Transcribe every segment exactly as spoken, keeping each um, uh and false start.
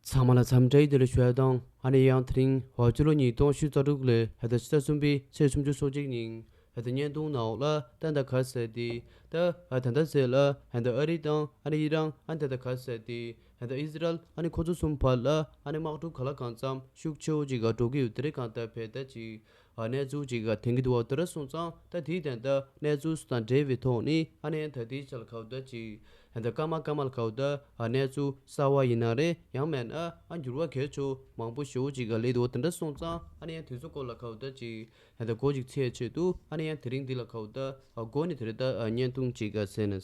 ཚང་མ་ལ་འཚམས་འདྲི་བདེ་ལེགས་ཞུ་ཡ་དང་། ཨ་ནི་ཡང་དེ་རིང་ཧོ་ཅུ་ལོ་ཉིས་སྟོང་ཉི་ཤུ་རྩ་དྲུག་ལོའི་ཧེ་ད་ཕྱི་ཟླ་གསུམ་པའི་ཚེས་སུམ་ཅུ་སོ་གཅིག་ཉིན་ཧེ་ད་བརྙན་ཐུང་ནང་ལ་ད་ད་ག་ཟེར་ཏེ་ད་ད་ད་ཟེར་ལ་ཧེ་ད་ཨ་རི་དང་ཨ་ནི་ཨི་རན་ཨ་ནི་ད་ད་ག་ཟེར་ཏེ་ཧེ་ད་ཨི་ཟི་རལ་ཨ་ནི་ཁོ་ཚོ་གསུམ་བར་ལ་ཨ་ནི་དམག་འཁྲུག་ག་ལ་གང་འཚམ་ཤུགས་ཆེ་བོ་ཅིག་ག་འགྲོ་གི་ཡོད། དེ་རེད་གང་ལྟར་བས་ད་ཅིག་ཨ་གནས་ཚུལ་ཅིག་ག་ཐོན་གྱི་འདུག་བ། དེ་འདྲ་སོང་ཙང་ད་དེའི་དོན་དག་གནས་ཚུལ་དང་འབྲེལ་བའི་ཐོག་ནས་ཨ་ནི་ད་དེའི་ཆ་ལ་ག་བ་ད་ཅིག་ད་སྐར་མ་སྐར་མ་ལ་ག་བ་ད་ཨ་གནས་ཚུལ་གསར་བ་ཡིན་ན་རེད། ཡང་མིན་ན་ཨ་འགྱུར་བ་གལ་ཆེ་མང་པོ་ཞེ་པོ་ཅིག་ག་སླེབས་འདུག་བ། དེ་འདྲ་སོང་ཙང་ཨ་ནི་ཡང་དེ་ཚོ་སྐོར་ལ་ག་བ་ད་ཅིག་ད་སྒོ་ཅིག་ཕྱེ་ཆེད་དུ་ཨ་ནི་ཡང་དེ་རིང་འདི་ལ་ག་བ་ད་ཨ་སྒོ་ནས་དེ་རེད་ད་ཨ་བརྙན་ཐུང་ཅིག་ག་ཟེར་ན།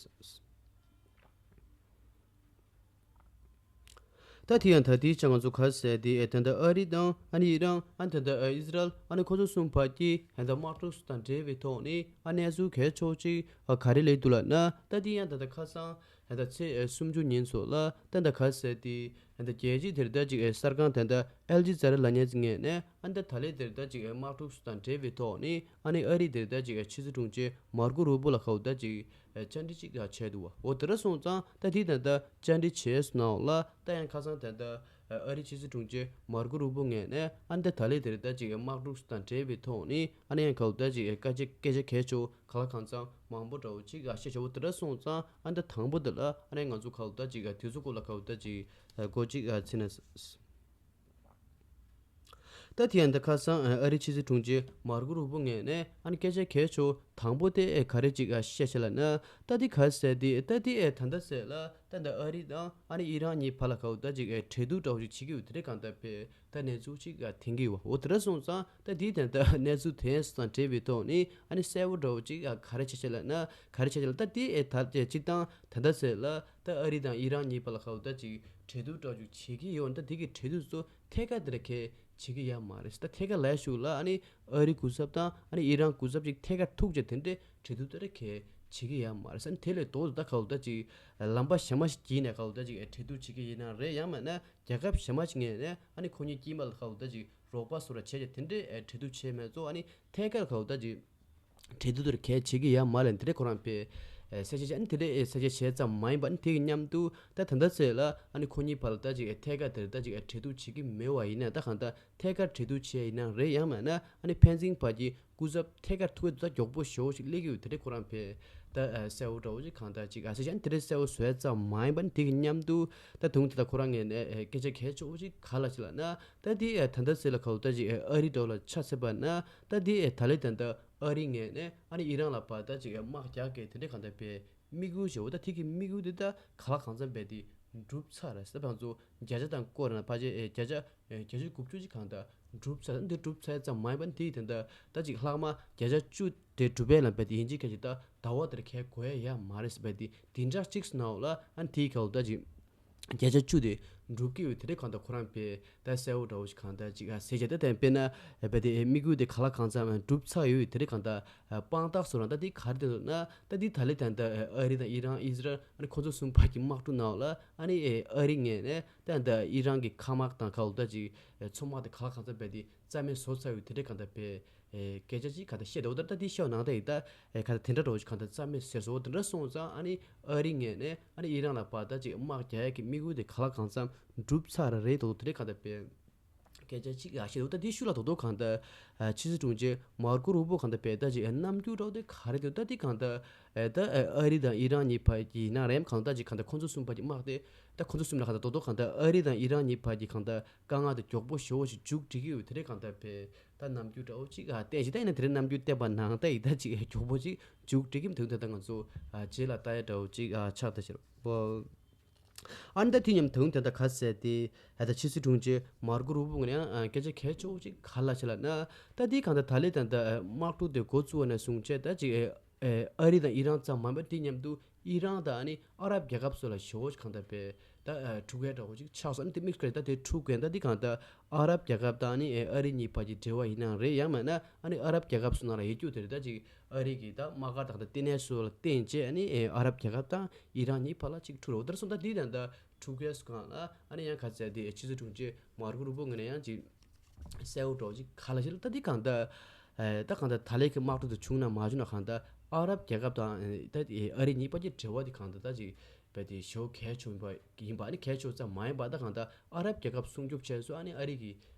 ད་དེ་ཡང་ད་དེའི་ཆ་ང་ཚོ་ག་ཟེར་དེ་ཨེ་ད་ལྟ་ཨ་རི་དང་ཨ་ནི་ཨི་རན་ཨ་ནི་ད་ལྟ་ཨ་ཨི་ཟི་རལ་ཨ་ནི་ཁོ་ཚོ་གསུམ་བར་གྱི་ཨེ་ད་དམག་འཁྲུག་དང་འབྲེལ་བའི་ཐོག་ནས་ཨ་གནས་ཚུལ་གལ་ཆེ་ཅིག་ཨ་ག་རེ་སླེབས་འདུག་ལབ་ན། ད་དེ་ཡང་ད་ལྟ་ཁ་སང་ཨེ་ད་ཚེས་ཨེ་སུམ་ཅུ་ཉིན་སོགས་ལ་ད་ལྟ་ག་ཟེར་དེ་ཨེ་ད་རྒྱལ་སྤྱིའི་དེར་ད་ཅིག་ཨེ་གསར་ཁང་ད་ལྟ་ཨལ་ཇི་ཛ་ར་ལབ་མཁན་ཅིག་ངོས་ནས་ཨ་ད་ད་ལས་དེར་ད་ཅིག་ཨེ་དམག་འཁྲུག་དང་འབྲེལ་བའི་ཐོག་ནས་ཨ་ནི་ཨ་རི་དེར་ད་ཅིག་ཨེ་ཕྱི་སྲིད་དྲུང་ཆེ་མར་ཀོ་རུ་པོ་ལ་ག་བ་ད་ཅིག་ཨེ་བཅར་འདྲི་ཅིག་ཡང་བྱས་འདུག་བ། འོ་དེ་འདྲ་སོང་ཙང་ད་དེ་ད་ལྟ་བཅར་འདྲི་བྱས་སོང་ནའང་ལ་ད་ཡང་ཁ་སང་ད་ལྟ་ཨ་རི་ཕྱི་སྲིད་དྲུང་ཆེ་མར་ཀོ་རུ་པོ་ངོས་ནས་ཨ་ནི་ད་ད་ལས་དེར་ད་ཅིག་དམག་འཁྲུག་དང་འབྲེལ་བའི་ཐོག་ནས་ཨ་ནི་ཡང་ག་བ་ད་ཅིག་སྐད་ཆ་སྐད་ཆ་གལ་ཆེ་ག་ལ་གང་འཚམ་མང་པོ་འདྲ་བོ་ཅིག་ཨ་བཤད་བྱ་བོ། དེ་འདྲ་སོང་ཙང་ཨ་ནི་ད་དང་པོ་དེ་ལ་ཨ་ནི་ང་ཚོ་ག་བ་ད་ཅིག་ཨ་དུས་ཚོད་སྐོར་ལ་ག་བ་ད་ཅིག་ཨ་སྒོ་ཅིག་ཨ་ཕྱེ་ན། ད་དེ་ཡང་ད་ཁ་སང་ཨ་རི་ཕྱི་སྲིད་དྲུང་ཆེ་མར་ཀོ་རུ་པོ་ངོས་ནས་ཨ་ནི་སྐད་ཆ་གལ་ཆེ་བོ་དང་པོ་དེ་ག་རེ་ཅིག་བཤད་བྱས་ལབ་ན། ད་དེ་ག་ཟེར་དེ་ད་དེ་ཨེ་ད་ལྟ་ཟེར་ལ་ད་ད་ཨ་རི་དང་ཨ་ནི་ཨི་རན་གཉིས་བར་ལ་ག་བ་ད་ཅིག་ཨེ་འབྲེལ་གཏུག་འདྲ་བོ་ཅིག་བྱེད་ཀྱི་ཡོད། དེ་རེད་གང་ལྟར་བས་ད་གནས་ཚུལ་ཅིག་ཐོན་གྱི་ཡོད། འོ་དེ་འདྲ་སོང་ཙང་ད་དེ་ད་ལྟ་གནས་ཚུལ་དེ་དང་འབྲེལ་བའི་ཐོག་ནས་ཨ་ནི་གསལ་བོ་འདྲ་བོ་ཅིག་ག་རེ་བྱས་བྱས་ལབ་ན། ག་རེ་བྱས་བྱས་ལབ་ད་དེ་ཨེ་ད་ཅིག་དང་ད་ལྟ་ཟེར་ལ་ད་ཨ་རི་དང་ཨི་རན་གཉིས་བར་ལ་ག་བ་ད་ཅིག་འབྲེལ་གཏུག་འདྲ་བོ་ཅིག་བྱེད་ཀྱི་ཡོད། ད་དེ་གི་འབྲེལ་གཏུག་ཚོ་ཐད་ཀར་དེ་འདྲ་གས་བྱེད་ཀྱི་ཡོད་མ་རེད། ད་ཐད་ཀར་ལབ་ཞུ་ལ་ཨ་ནི་ཨ་རི་གུ་སབ་དང་ཨ་ནི་ཨི་རན་གུ་སབ་ཅིག་ཐད་ཀར་ཐུག་བྱས་དེ་འདྲའི་འབྲེལ་གཏུག་དེ་འདྲ་གས་བྱེད་ཀྱི་ཡོད་མ་རེད། ཨ་ནི་དེ་ལས་ལྡོག་ཏུ་ད་ག་བ་ད་ཅིག་ལམ་པ་གཞན་མ་ཞིག་བརྒྱུད་ནས་ག་བ་ད་ཅིག་འབྲེལ་གཏུག་བྱེད་ཀྱི་ཡིན་ན་རེད། ཡང་མིན་ན་རྒྱལ་ཁབ་གཞན་མ་ཞིག་ངོས་ནས་ཨ་ནི་ཁོ་གཉིས་དཀྱིལ་མ་ལ་ག་བ་ད་ཅིག་རོགས་པ་སོགས་ལ་བྱས་བྱས་དེ་འདྲའི་འབྲེལ་གཏུག་བྱས་མེད་ཚོ། ཨ་ནི་ཐད་ཀར་ག་བ་ད་ཅིག་འབྲེལ་གཏུག་དེར་གས་བྱེད་ཀྱི་ཡོད་མ་རེད། དེ་འདྲའི་ཁོ་རང་པས་ཨེ་གསལ་བཤད་བྱས། ཨ་ནི་དེ་འདྲའི་ཨེ་གསལ་བཤད་བྱས་ཙམ་མ་ཡིན་པ་ཨ་ནི་དེ་གི་མཉམ་དུ་ད་ད་ལྟ་ཚེ་ལ་ཨ་ནི་ཁོ་གཉིས་བར་ལ་ད་ཅིག་ཨེ་ཐད་ཀར་དེར་ད་ཅིག་ཨེ་འབྲེལ་གཏུག་བྱེད་ཀྱི་མེད་པ་ཡིན་ན་ད་གང་ལྟར་ཐད་ཀར་འབྲེལ་གཏུག་བྱས་ཡིན་ན་རེད། ཡང་མིན་ན་ཨ་ནི་ཕན་ཚུན་བར་གྱི་སྐུ་ཚབ་ཐད་ཀར་ཐུག་ཡ་ད་མགྱོགས་པོ་ཞེ་པོ་ཞིག་སླེབས་ཀྱི་ཡོད། དེ་འདྲའི་ཁོ་རང་པས་ད་ཨེ་གསལ་བོ་འདྲ་བོ་ཞིག་གང་ལྟར་ཅིག་ཨ་གསལ་བཤད་ཨ་ནི་དེ་འདྲའི་གསལ་བོ་བཟོས་ཙམ་མ་ཡིན་པ་ཨ་ནི་དེ་གི་མཉམ་དུ་ད་དུང་དེ་ད་ཁོ་རང་ངོས་ནས་ཨེ་སྐད་ཆ་གལ་ཆེ་བོ་ཞིག་ག་ལ་ཞིག་ལབ་ན། ད་དེ་ཨེ་ད་ལྟ་ཚེ་ལ་ག་བ་ད་ཅིག་ཨེ་ཨ་རི་འདྲ་བོ་ལ་ཆ་མཚོན་པ་ན་ད་དེ་ཨེ་ད་ལས་ད་ལྟ་ཨ་རི་ངོས་ནས་ཨ་ནི་ཨི་རན་ལ་བར་ད་ཅིག་ཨེ་དམག་རྒྱག་གི་དེ་འདྲའི་གང་ལྟར་པའི་དམིགས་ཡུལ་ཞེ་པོ་ད་དེ་གི་དམིགས་ཡུལ་དེ་ད་ག་ལ་གང་འཚམ་པའི་དེ་འགྲུབ་ཚར་རེད་ཟེར། ད་ང་ཚོ་བརྒྱ་ཆ་དང་བསྐོར་ན་ཕལ་ཆེར་ཨེ་བརྒྱ་ཆ་ཨེ་བརྒྱད་ཅུ་དགུ་བཅུ་ཅིག་གང་ལྟར་འགྲུབ་ཚར། འདི་འགྲུབ་ཚར་ཙམ་མ་ཡིན་པ་འདི་དེ་འདྲ་ད་ཅིག་ལྷག་མ་བརྒྱ་ཆ་བཅུ་དེ་འགྲུབ་པའི་ལམ་པའི་དེ་ཡིན་གཅིག་ཁ་ཅིག་ད་ཟླ་བ་དེར་ཁའི་གོ་ཡ་ཡ་མ་རེད་ཟེར་བའི་དེ་དེ་འདྲ་གཅིག་སྣང་བ་ལ་ཨ་ནི་དེའི་ག་བ་ད་ཅིག་བརྒྱ་ཆ་བཅུ་དེ་འགྲུབ་ཀྱི་ཡོད། དེ་འདྲའི་གང་ལྟར་ཁོ་རང་པས་ད་གསལ་བོ་འདྲ་བོ་ཞིག་གང་ལྟར་ཅིག་ཨ་ཟེར་བྱས། ད་དེ་དཔེར་ན་རྦད་དེ་དམིགས་ཡུལ་དེ་ག་ལ་གང་འཚམ་འགྲུབ་ཚར་ཡོད། དེ་འདྲའི་གང་ལྟར་དཔང་རྟགས་སུ་རང་ད་དེ་ག་རེ་བསྟན་འདུག་ན། ད་དེ་ད་ལས་ད་ལྟ་ཨ་རི་དང་ཨི་རན་ཨི་ཟི་རལ་ཨ་ནི་ཁོ་ཚོ་གསུམ་བར་གྱི་དམག་འཁྲུག་ནང་ལ་ཨ་ནི་ཨ་རི་ངོས་ནས་ད་ལྟ་ཨི་རན་གྱི་མཁའ་དམག་དང་ག་བ་ད་ཅིག་མཚོ་དམག་དེ་ག་ལ་གང་འཚམ་རྦད་དེ་རྩ་མེད་བཟོ་ཚར་ཡོད། དེ་འདྲའི་གང་ལྟར་པས། ཨེ་སྐད་ཆ་ཅིག་ག་ད་བཤད་འདུག་ད་ད་འདི་བཤད་ནང་ད་ཡིན་ད། ཨེ་ག་ད་དེ་འདྲ་འདྲ་བོ་ཅིག་ག་ད་རྩ་མེད་ཟེར་སོང་། དེ་འདྲ་སོང་ཙང་ཨ་ནི་ཨ་རི་ངོས་ནས་ཨ་ནི་ཨི་རན་ལ་བར་ད་ཅིག་དམག་རྒྱག་ཡ་གི་དམིགས་ཡུལ་དེ་ག་ལ་གང་འཚམ་འགྲུབ་ཚར་རེད་འདུག་དེ་འདྲའི་ག་ད་པས་སྐད་ཆ་ཅིག་ཡ་བཤད་འདུག་ད་འདི་ཤུགས་ལ་དོག་དོག་གང་ད་ཨ་ཕྱི་སྲིད་དྲུང་ཆེ་མར་ཀོ་རུ་པོ་གང་ད་པས་ད་ཅིག་ཨ་རྣམ་འགྱུར་འདྲ་བོ་དེ་ག་རེ་འདུག་ད་འདི་གང་ད་ཨེ་ད་ཨ་རི་དང་ཨི་རན་གཉིས་བར་གྱི་ཡིན་ན་རེད། གང་ད་ཅིག་གང་ད་ཁོང་ཚོ་གསུམ་བར་གྱི་དམག་དེ་ད་ཁོང་ཚོ་གསུམ་ལ་གང་ད་དོག་དོག་གང་ད་ཨ་རི་དང་ཨི་རན་གཉིས་བར་གྱི་གང་ད་དཀའ་ངལ་དེ་མགྱོགས་པོ་ཞེ་པོ་ཞིག་མཇུག་སྒྲིལ་གྱི་ཡོད། དེ་འདྲའི་གང་ལྟར་པས་ད་རྣམ་འགྱུར་འདྲ་བོ་ཅིག་ཨ་བསྟན་ཞིག་ད་ཡིན་ན་དེ་འདྲའི་རྣམ་འགྱུར་བསྟན་པ་ནང་ལྟར་ཡིན་ད་ཅིག་མགྱོགས་པོ་ཅིག་མཇུག་སྒྲིལ་གྱི་མི་འདུག་ད་ལྟ་ང་ཚོ་ཨ་རྗེས་ལ་ལྟ་ཡ་འདྲ་བོ་ཅིག་ཨ་ཆགས་ད་ཕྱིར་བོ། ཨ་ནི་ད་དེ་མཉམ་དུ་ད་ལྟ་ག་ཟེར་ཏེ་ཨ་ད་ཕྱི་སྲིད་དྲུང་ཆེ་མར་ཀོ་རུ་པོ་ངོས་ནས་ཨ་སྐད་ཆ་གལ་ཆེ་བོ་ཅིག་ག་ལ་བྱས་ལབ་ན། ད་དེ་གང་ལྟར་ད་ལས་ད་ལྟ་དམག་འཁྲུག་དེ་འགོ་བཙུགས་པ་ནས་བཟུང་བྱས་ད་ཅིག་ཨ་རི་དང་ཨི་རན་ཙམ་མ་ཡིན་པར་དེ་མཉམ་དུ་ཨི་རན་དང་ཨ་ནི་ཨ་རབ་རྒྱལ་ཁབ་སོགས་ལ་ཞེ་པོ་ཅིག་གང་ལྟར་པས་ད་ཨ་འཁྲུག་ཡ་འདྲ་བོ་ཅིག་ཆགས་སོང་། ཨ་ནི་དེ་དམིགས་བཀར་ད་དེ་འཁྲུག་མཁན་ད་དེ་གང་ལྟར་ཨ་རབ་རྒྱལ་ཁབ་དང་ཨ་ནི་ཨ་རི་གཉིས་བར་གྱི་འབྲེལ་བ་ཡིན་ན་རེད། ཡང་མིན་ན་ཨ་ནི་ཨ་རབ་རྒྱལ་ཁབ་སོགས་ནང་ལ་ཡོད་རྒྱུ་དེ་རེད། ད་ཅིག་ཨ་རི་གི་ད་དམག་སྒར་དང་ད་ལྟེ་གནས་སོགས་ལ་བརྟེན་བྱས་ཨ་ནི་ཨ་རབ་རྒྱལ་ཁབ་དང་ཨི་རན་གཉིས་བར་ལ་ཅིག་འཁྲུག་རོགས་དེར་སོང་། ད་དེ་ད་ད་འཁྲུག་ཡ་སུ་གང་ལ་ཨ་ནི་ཡང་ག་ཚད་དེ་ཕྱི་སྲིད་དྲུང་ཆེ་མར་ཀོ་རུ་པོ་ངོས་ནས་ཡང་ཅིག་གསལ་བོ་འདྲ་བོ་ཅིག་ག་ལ་བྱས་ལ་ད་དེ་གང་ལྟར་ད་གང་ལྟར་ད་ལས་ཀྱི་དམག་འཁྲུག་དེ་བྱུང་ན་མ་བྱུང་ན་གང་ལྟར་ཨ་རབ་རྒྱལ་ཁབ་དང་ད་ཨ་རི་གཉིས་བར་གྱི་འབྲེལ་བ་དེ་གང་ལྟར་ད་ཅིག་ རྦད་དེ་ཞེ་པོ་གལ་ཆེན་པོ་ཡིན་པ། ཨ་ནི་གལ་ཆེན་པོ་ཙམ་མ་ཡིན་པ། ད་གང་ལྟར་ཨ་རབ་རྒྱལ་ཁབ་སྲུང་སྐྱོབ་བྱས་སོང་། ཨ་ནི་ཨ་རི་གི་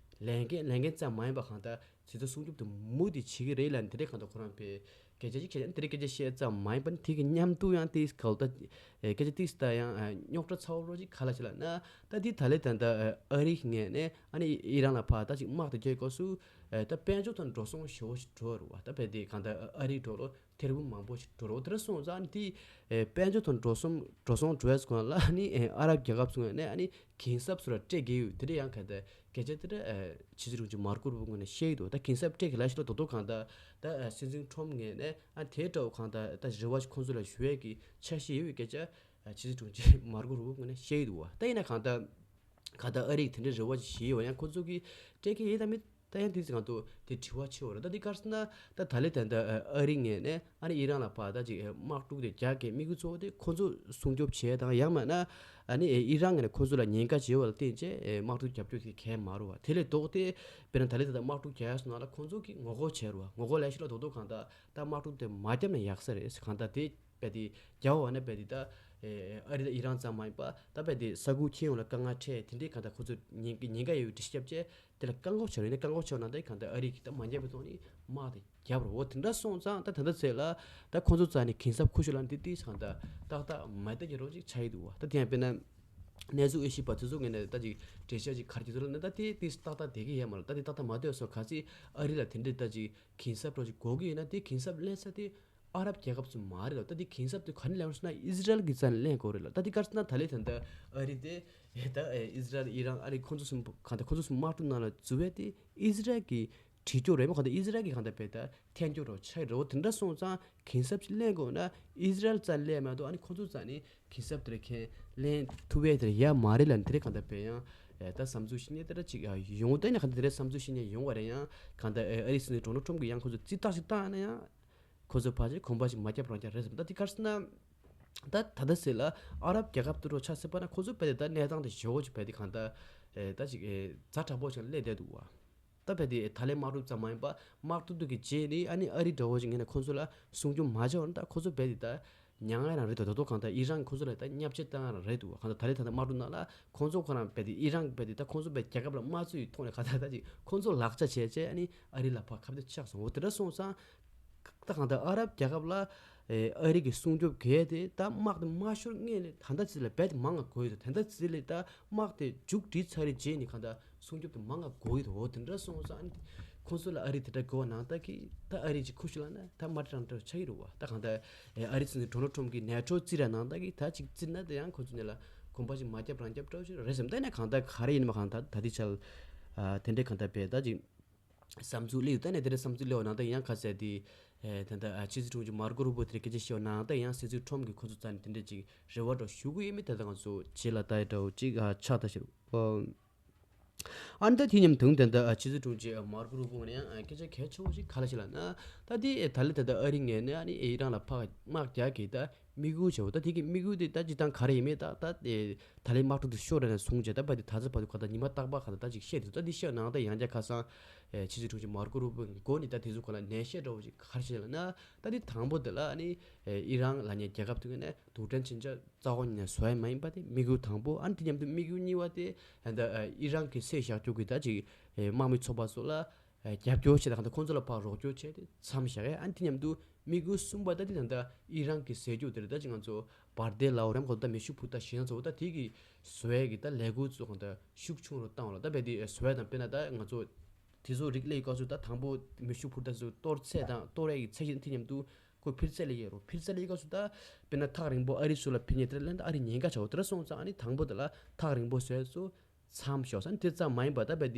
ལས་འགན་ལས་འགན་ཙམ་མ་ཡིན་པ། གང་ལྟར་ཇི་ལྟར་སྲུང་སྐྱོབ་དེ་མུ་མཐུད་བྱེད་ཀྱི་རེད་ལབ་ནས་དེ་འདྲའི་གང་ལྟར་ཁོ་རང་པའི་སྐད་ཆ་ཅིག་བཤད། དེ་འདྲའི་སྐད་ཆ་བཤད་ཙམ་མ་ཡིན་པ། ནི་དེ་གི་མཉམ་དུ་ཡང་དེ་ག་ལ་ད་སྐད་ཆ་དེ་ད་ཡང་རྙོག་དྲ་ཚ་བོ་རོ་ཅིག་ག་ལ་ཞིག་ལབ་ན། ད་དེ་ད་ལས་ད་ལྟ་ཨ་རི་ངོས་ནས་ཨ་ནི་ཨི་རན་ལ་ཕར་ད་ཅིག་དམག་དེ་རྒྱག་སྐབས་སུ་ད་དཔལ་འབྱོར་ཐོག་འགྲོ་སོང་ཞེ་པོ་ཞིག་འགྲོ་བ་རེད་བ། ད་རྦད་དེ་གང་ལྟར་ཨ་རི་འགྲོ་ལོ་ཐེར་འབུམ་མང་པོ་ཞིག་འགྲོ་རོགས། དེ་འདྲ་སོང་ཙང་དེ་ཨེ་དཔལ་འབྱོར་ཐོག་འགྲོ་སོང་འགྲོ་སོང་འགྲོ་ཡས་སྒང་ལ་ཨ་ནི་ཨེ་ཨ་རབ་རྒྱལ་ཁབ་ཚོ་ནས་ཨ་ནི་གུན་གསབ་ཚུར་སྤྲད་ཀྱི་ཡོད། དེ་འདྲ་ཡང་ག་ད་སྐད་ཆ་དེ་འདྲ་ཨེ་ཕྱི་སྲིད་དྲུང་ཆེ་མར་ཀོ་རུ་པོ་ངོས་ནས་བཤད་ཀྱི་འདུག་ད་གུན་གསབ་སྤྲད་ཀྱི་ལབ་ཞིག་ལ་དོ་དོ་གང་ལྟར་ད་ཨེ་སྲིད་འཛིན་ཁྲོམ་ངོས་ནས་ཨ་དེ་འདྲ་བོ་གང་ལྟར་ད་རེ་བ་ཞིག་ཁོང་ཚོ་ལ་ཞུ་ཡས་ཀྱི་འཆར་གཞི་ཡོད་པའི་སྐད་ཆ་ཨེ་ཕྱི་སྲིད་དྲུང་ཆེ་མར་ཀོ་རུ་པོ་ངོས་ནས་བཤད་ཀྱི་འདུག་བ། ད་ཡིན་ན་གང་ལྟར་ག་ད་ཨ་རིས་དེ་འདྲའི་རེ་བ་ཞིག་བཞེས་ཡོད་ཡང་ཁོ་ཚོ་གིས་སྤྲད་ཀྱི་ཡོད་དམ་མེད་ད་ཡང་དེ་ཚོ་གང་ལྟར་དེ་དྲི་བ་ཆེ་བ་རེད། ད་དེ་ག་རེ་ཟེར་ན་ད་ད་ལས་ད་ལྟ་ཨ་རི་ངོས་ནས་ཨ་ནི་ཨི་རན་ལ་ཕར་ད་ཅིག་དམག་འཁྲུག་དེ་རྒྱག་གི་དམིགས་ཡུལ་གཙོ་བོ་དེ་ཁོ་ཚོ་སྲུང་སྐྱོབ་བྱེད་དང་། ཡང་མིན་ན་ཨ་ནི་ཨི་རན་ངོས་ནས་ཁོ་ཚོ་ལ་ཉེན་ཁ་བྱེད་པ་ལ་བརྟེན་བྱས་དམག་འཁྲུག་རྒྱབ་སྐྱོར་དེ་གང་ཡང་མ་རེད་བ། དེ་ལས་ལྡོག་སྟེ་དཔེར་ན་ད་ལས་ད་ལྟ་དམག་འཁྲུག་རྒྱག་ཡ་སོང་ན་ལ་ཁོ་ཚོ་གིས་ངོ་རྒོལ་བྱས་རེད་བ། ངོ་རྒོལ་ལབ་ཞིག་ལ་དོ་དོ་གང་ལྟར་ད་དམག་འཁྲུག་དེ་མ་བརྒྱབ་ན་ཡག་ས་རེད། གང་ལྟར་དེ་རྦད་དེ་རྒྱབ་པ་ན་རྦད་དེ་ད་ཨེ་ཨ་རི་དང་ཨི་རན་ཙམ་མ་ཡིན་པ་ད་རྦད་དེ་ས་ཁུལ་ཁྱོན་ཡོངས་ལ་དཀའ་ངལ་འཕྲད། དེ་འདྲའི་གང་ལྟར་ཁོ་ཚོ་ཉེན་ཉེན་ཁ་ཡོད་འདྲི་ཤེས་བྱས་དེ་ལ་བཀག་འགོག་བྱ་རེད། ནས་བཀག་འགོག་བྱས་ན་ད་གང་ལྟར་ཨ་རི་གིས་ད་མ་རྒྱབ་པའི་ཐོག་ནས་དམག་དེ་རྒྱབ་རོགས་དེ་འདྲ་སོང་ཙང་། ད་ད་ལྟ་ཚེ་ལ་ད་ཁོ་ཚོ་རྩ་ནས་གུན་གསབ་ཁུ་ཤུ་ལ་འདི་དེ་གང་ལྟར་ཏག་ཏག་མ་བསྡད་ཀྱི་རོགས་ཅིག་ཆགས་ཀྱི་འདུག་བ། ད་དེ་ཡང་དཔེར་ན་གནས་ཚུལ་དབྱེ་ཞིབ་པ་དེ་ཚོ་ངོས་ནས་ད་ཅིག་འགྲེལ་བཤད་ཅིག་ག་རེ་བྱེད་ཚུལ་ལ་ནི་ད་དེ་དེ་ཏག་ཏག་བསྡད་ཀྱི་ཡོད་མ་རེད། ད་དེ་ཏག་ཏག་མ་བསྡད་སོ་ག་ཚིག་ཨ་རི་ལ་དེ་འདྲའི་ད་ཅིག་གུན་གསབ་རོགས་ཅིག་དགོས་ཀྱི་ཡོད་ན་དེ་གུན་གསབ་ལེན་ས་དེ་ཨ་རབ་རྒྱལ་ཁབ་ཚོ་མ་རེད་ལ། ད་དེ་གུན་གསབ་དེ་ག་ནས་ལེན་དགོས་ཟེར་ན་ཨི་ཟི་རལ་གྱི་རྩ་ནས་ལེན་དགོས་རེད་ལ། ད་དེ་ག་རེ་ཟེར་ན་ད་ལས་ད་ལྟ་ཨ་རི་དེ་ད་ཨི་ཟི་རལ་ཨི་རན་ཨ་རི་ཁོང་ཚོ་གསུམ་གང་ལྟར་ཁོང་ཚོ་གསུམ་དམག་འཁྲུག་ནང་ལ་འཛུལ་བས་དེ་ཨི་ཟི་རལ་གྱི་འཁྲི་སྐྱོར་རེད་མོད། གང་ལྟར་ཨི་ཟི་རལ་གྱི་གང་ལྟར་བས་ད་འཐེན་སྐྱོར་རོགས་ཆགས་རེད། འོ་དེ་འདྲ་སོང་ཙང་གུན་གསབ་ཅིག་ལེན་དགོས་ན་ཨི་ཟི་རལ་རྩ་ནས་ལེན་མ་གཏོགས་ཨ་ནི་ཁོང་ཚོ་རྩ་ནས་གུན་གསབ་དེར་ཁས་ལེན་ཐུབ་ཡས་དེར་ཡ་མ་རེད་ལ། དེ་རེད་གང་ལྟར་བས་ཡང་ད་བསམ་ཚུལ་ཤེས་ཉེ་དེ་འདྲ་ཅིག་ཡོང་། ད་ནི་གང་ལྟར་དེ་རེད་བསམ་ཚུལ་ཤེས་ཉེ་ཡོང་བ་རེད། ཡང་གང་ལྟར་ཨ་རི་སྲིད་འཛིན་ཌོ་ནལ་ཁྲོམ་གྱིས་ཡང་ཁོང་ཚོ་རྩིས་རྟགས་ཤིག་བཏང་ན་ཡང་ཁོ་ཚོ་ཕལ་ཆེར་གོམ་པ་ཞིག་མ་རྒྱབ་རང་རྒྱབ་རེད་ཟེར། ད་དེ་ག་རེ་ཟེར་ན་ད་ད་ལྟ་ཟེར་ལ་ཨ་རབ་རྒྱལ་ཁབ་དེ་རུ་ཆ་སྲིད་པ་ན་ཁོ་ཚོ་བས་དེ་ད་གནས་སྟངས་དེ་ཞེ་པོ་ཅིག་བས་དེ་གང་ལྟར་ད་ཅིག་ཛ་དྲག་པོ་ཞིག་སླེབས་བསྡད་འདུག་བ། ད་བས་དེ་ད་ལན་དམག་འཁྲུག་ཙམ་མ་ཡིན་པ་དམག་འཁྲུག་དེ་གི་རྗེས་ནས་ཨ་ནི་ཨ་རི་འདྲ་བོ་ཞིག་ངོས་ནས་ཁོ་ཚོ་ལ་སྲུང་སྐྱོབ་མ་བྱས་པ་ན་ད་ཁོ་ཚོ་བས་དེ་ད་མྱ་ངན་རང་རེད། ད་ད་དོ་གང་ལྟར་ཨི་རན་ཁོ་ཚོ་ལ་ད་བརྙས་བཅོས་བཏང་རང་རེད་འདུག་བ། གང་ལྟར་ད་ལན་ད་ལྟ་དམག་འཁྲུག་ནང་ལ་ཁོང་ཚོ་ཁོ་རང་བས་དེ་ཨི་རན་བས་དེ་ད་ཁོང་ཚོ་བས་རྒྱལ་ཁབ་ལ་དམའ་ཚུལ་ཡི་ཐོག་ནས་གང་ལྟར་ད་ཅིག་ཁོང་ཚོ་ལག་ཆ་བྱས་བྱས་ཨ་ནི་ཨ་རི་ལ་ཕར་ཁ་གཏད་ཆགས་སོང་། འོ་དེ་འདྲ་སོང་ཙང་ད་གང་ལྟར་ཨ་རབ་རྒྱལ་ཁབ་ལ་ཨེ་ཨ་རི་གི་སྲུང་སྐྱོབ་གལ་ཏེ་ད་དམག་དེ་མ་ཤོར་སྔོན་ལ་ད་ལྟ་ཚེ་ལ་རྦད་དེ་མང་ང་དགོས་ཡོད་དོ། ད་ལྟ་ཚེ་ལ་ད་དམག་དེ་མཇུག་སྒྲིལ་ཚར་རེ་རྗེས་ནས་གང་ལྟར་སྲུང་སྐྱོབ་དེ་མང་ང་དགོས་ཡོད་དོ། འོ་དེ་འདྲ་སོང་ཙང་ཁོང་ཚོ་ལ་ཨ་རི་དེ་འདྲ་དགོས་པ་ནང་ལྟར་གྱི་ད་ཨ་རི་གྱི་ཁུ་ཤུ་ལ་ན་ད་མ་འདྲ་འདྲ་ཆགས་ཀྱི་རེད་བ། ད་གང་ལྟར་ཨེ་ཨ་རི་སྲིད་འཛིན་ཌོ་ནལ་ཁྲོམ་གྱིས་ནེ་ཊོ་རྩིས་ར་ནང་ལྟར་གྱི་ད་ཅིག་རྩིས་ན་ད་ཡང་ཁོ་ཚོ་ནས་ལ་གོམ་པ་ཞིག་མ་རྒྱབ་རང་རྒྱབ་འདྲ་བོ་ཞིག་རེད་བསམ། ད་ནས་གང་ལྟར་ག་རེ་ཡིན་མ་གང་ལྟར་ད་དེ་ཆ་ལ་དེ་འདྲའི་གང་ལྟར་བས་ད་ཅིག་བསམ་ཚུལ་སླེབས་ཡོད། ད་ནས་དེ་འདྲའི་བསམ་ཚུལ་སླེབས་པ་ནང་ད་ཡང་ཁ་གསལ་དེ་ཨེ་ད་ལྟ་ཨ་ཕྱི་སྲིད་དྲུང་ཆེ་མར་ཀོ་རུ་པོ་དེར་སྐད་ཆ་བཤད་པ་ནང་ད་ཡང་སྲིད་འཛིན་ཁྲོམ་གྱིས་ཁོ་ཚོ་རྩ་ནས་དེ་འདྲའི་ཅིག་རེ་བ་འདྲ་ཞུ་གི་ཡོད་མེད་ད་ལྟ་ང་ཚོ་རྗེས་ལ་ལྟ་ཡ་འདྲ་བོ་ཅིག་ཨ་ཆགས་ད་ཤེར། ཨ་ནི་ད་དེ་མཉམ་དུ་ད་ལྟ་ཨ་ཕྱི་སྲིད་དྲུང་ཆེ་མར་ཀོ་རུ་པོ་ནས་ཡང་ཨ་སྐད་ཆ་གལ་ཆེ་བོ་ཞིག་ག་ལ་ཞིག་ལབ་ན་ད་དེ་ཨེ་ད་ལྟ་ད་ལྟ་ཨ་རི་ངོས་ནས་ཨ་ནི་ཨེ་ཨི་རན་ལ་ཕར་དམག་རྒྱག་གི་ད་དམིགས་ཡུལ་བྱས་པ་ད་དེ་གི་དམིགས་ཡུལ་དེ་ད་སྤྱིར་བཏང་ག་རེ་ཡིན་མིན་ད་ད་ཨེ་ད་ལན་དམག་འཁྲུག་དེ་ཤོར་རེ་ནས་བཟུང་བྱས་ད་བར་དེ་ད་ཚོད་བར་དུ་ག་ད་ཉི་མ་རྟག་པར་ག་ད་ད་ཅིག་བཤད་དེ་ད་འདི་བཤད་ནང་ད་ཡང་བསྐྱར་ཁ་སང་ཨེ་ཕྱི་སྲིད་དྲུང་ཆེ་མར་ཀོ་རུ་པོ་གི་མགོ་ནས་ད་དེ་ཚོ་ག་ལ་ནན་བཤད་འདྲ་བོ་ཅིག་ག་རེ་བཤད་ལབ་ན་ད་དེ་དང་པོ་དེ་ལ་ཨ་ནི་ཨེ་ཨི་རན་ལབ་མཁན་རྒྱལ་ཁབ་དེ་ག་ནས་རྡུལ་ཕྲན་མཚོན་ཆ་རྩ་བ་ཉིད་ནས་བཟོ་ཡ་མ་ཡིན་པ་དེ་དམིགས་ཡུལ་དང་པོ། ཨ་ནི་དེ་མཉམ་དུ་དམིགས་ཡུལ་གཉིས་པ་དེ་ད་ལྟ་ཨེ་ཨི་རན་གྱི་བསད་བཞག་རྒྱུ་གི་ད་ཅིག་ཨེ་དམག་མི་ཚོགས་པ་ཚོ་ལ་ཨེ་རྒྱབ་སྐྱོར་བྱས་ད་གང་ལྟར་ཁོང་ཚོ་ལ་ཕར་རོགས་སྐྱོར་བྱས་ཏེ་མཚམས་བཞག་ཡས། ཨ་ནི་དེ་མཉམ་དུ་དམིགས་ཡུལ་གསུམ་པ་ད་དེ་ད་ལྟ་ཨི་རན་གྱི་བསད་རྒྱུ་དེ་རེད། ད་ཅིག་ང་ཚོ་བར་དེ་ལའོ་རེམ་གོ་ད་མེ་ཤུགས་འཕུར་མདའ་ཞེ་ན་ཚོ་ད་དེ་གི་བཟོ་ཡས་ཀྱི་ད་ལས་འགུལ་ཚོ་གང་ལྟར་ཤུགས་ཆུང་རུ་བཏང་བ་ལ་ད་རྦད་དེ་བཟོ་ཡས་དང་དཔེར་ན་ད་ང་ཚོ་དེ་ཚོ་རིགས་ལས་སྐབས་སུ་ད་དང་པོ་མེ་ཤུགས་འཕུར་མདའ་ཚོ་གཏོར་ཚད་དང་གཏོར་ཡས་ཀྱི་ཚད་གཞི་དེ་མཉམ་དུ་ཁོ་འཕེལ་ཚད་ལ་ཡོད་རུང་འཕེལ་ཚད་ལ་ཡོད་སྐབས་སུ་ད་དཔེར་ན་ཐག་རིང་པོ་ཨ་རི་ཚོ་ལ་འཕེལ་ཉེ་དེ་ལ་ལན་ད་ཨ་རི་ཉེན་ཁ་ཆེ་བ་དེ་འདྲ་སོང་ཙང་ཨ་ནི་དང་པོ་དེ་ལ་ཐག་རིང་པོ་བཟོས་ཚོ་མཚམས་ཞོག་ས་ནི་དེ་ཙམ་མ་ཡིན་པ་ད་རྦད་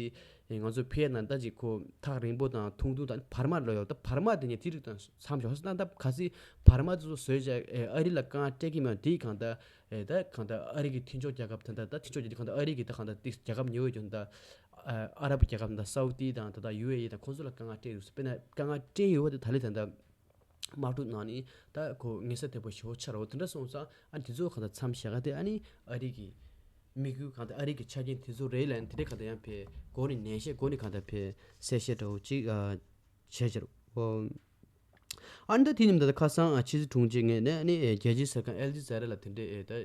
དེ་ང་ཚོ་ཕེ་ན་ད་ཅིག་ཁོ་ཐག་རིང་པོ་དང་ཐུང་ཐུང་དང་བར་མ་ལོ་ཡོད་ད་བར་མ་དེ་ཉིད་དེ་རིགས་དང་མཚམས་ཞོག་ས་ན་ད་ག་སྲིད་བར་མ་དེ་ཚོ་བཟོས་བྱས་ཨ་རི་ལ་དཀའ་ངལ་སྤྲད་ཀྱི་མེད་དེའི་གང་ལྟར་ད་གང་ལྟར་ཨ་རི་གི་མཐུན་ཕྱོགས་རྒྱལ་ཁབ་ད་ལྟ་ད་མཐུན་ཕྱོགས་རྒྱལ་ཁབ་གང་ལྟར་ཨ་རི་གི་ད་གང་ལྟར་དེ་རྒྱལ་ཁབ་ཉེ་བོ་ཡོད་ད་ཨ་རབ་རྒྱལ་ཁབ་ད་སའུ་ཏི་དང་ད་ལྟ་ཡུ་ཨེ་ཨི་དང་ཁོང་ཚོ་ལ་དཀའ་ངལ་སྤྲད་ཡོད་ས་དཔེར་ན་དཀའ་ངལ་སྤྲད་ཡོད་པ་དེ་ད་ལྟ་ད་ལྟ། དམག་འཁྲུག་ནང་ནི་ད་ཁོ་ངེས་ས་དེ་པོ་ཞེ་པོ་ཆགས་རོགས་དེ་འདྲ་སོང་ཙང་ཨ་དེ་ཚོ་གང་ལྟར་མཚམས་བཞག་ག་དེ་ཨ་ནི་ཨ་རི་གི་དམིགས་ཡུལ་གང་ལྟར་ཨ་རི་གི་ཆ་རྐྱེན་དེ་ཚོ་རེད་ལ་དེ་འདྲ་གང་ལྟར་ཡང་ཕེ་མགོ་ནས་ནན་བཤད་མགོ་ནས་གང་ལྟར་ཕེ་གསལ་བཤད་འདྲ་བོ་ཅིག་ཨ་བྱས་ཕྱིར་ཨོ། ཨ་ནི་ད་དེ་ནི་ད་ཁ་སང་ཨ་ཕྱི་ཚེས་དྲུག་ཉིན་ངས་ནས་ཨ་ནི་ཨེ་རྒྱལ་སྤྱིའི་གསར་ཁང་ཨལ་ཇི་ཛ་ར་ལ་དེ་འདྲའི་ཨེ་ད་ཨེ་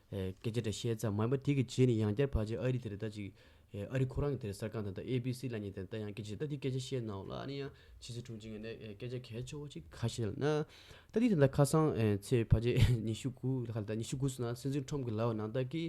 ཨེ་སྐད་ཆ་འདྲ་བཤད་ཙམ་མ་ཡིན་པ། དེ་གི་རྗེས་ནས་ཡང་བསྐྱར་ཕལ་ཆེར་ཨ་རི་དེར་ད་ཅིག་ཨེ་ཨ་རི་ཁོ་རང་གི་དེར་གསར་ཁང་དང་ད་ཨེ་བི་སི་ལབ་མཁན་དེར་ད་ཡང་སྐད་ཆ་ད་དེ་སྐད་ཆ་བཤད་གནང་ལ། ཨ་ནི་ཡང་ཕྱི་ཚེས་དྲུག་ཉིན་ངས་ནས་ཨེ་སྐད་ཆ་གལ་ཆེ་བོ་ཅིག་ག་བཤད་ལབ་ན། ད་དེ་ད་ཁ་སང་ཨེ་ཚེས་ཕལ་ཆེར་ཉི་ཤུ་དགུ་ལ་ཁ་ད་ཉི་ཤུ་དགུ་སོང་ན་སྲིད་འཛིན་ཁྲོམ་གི་ལབ་པ་ནང་ལྟར་གི་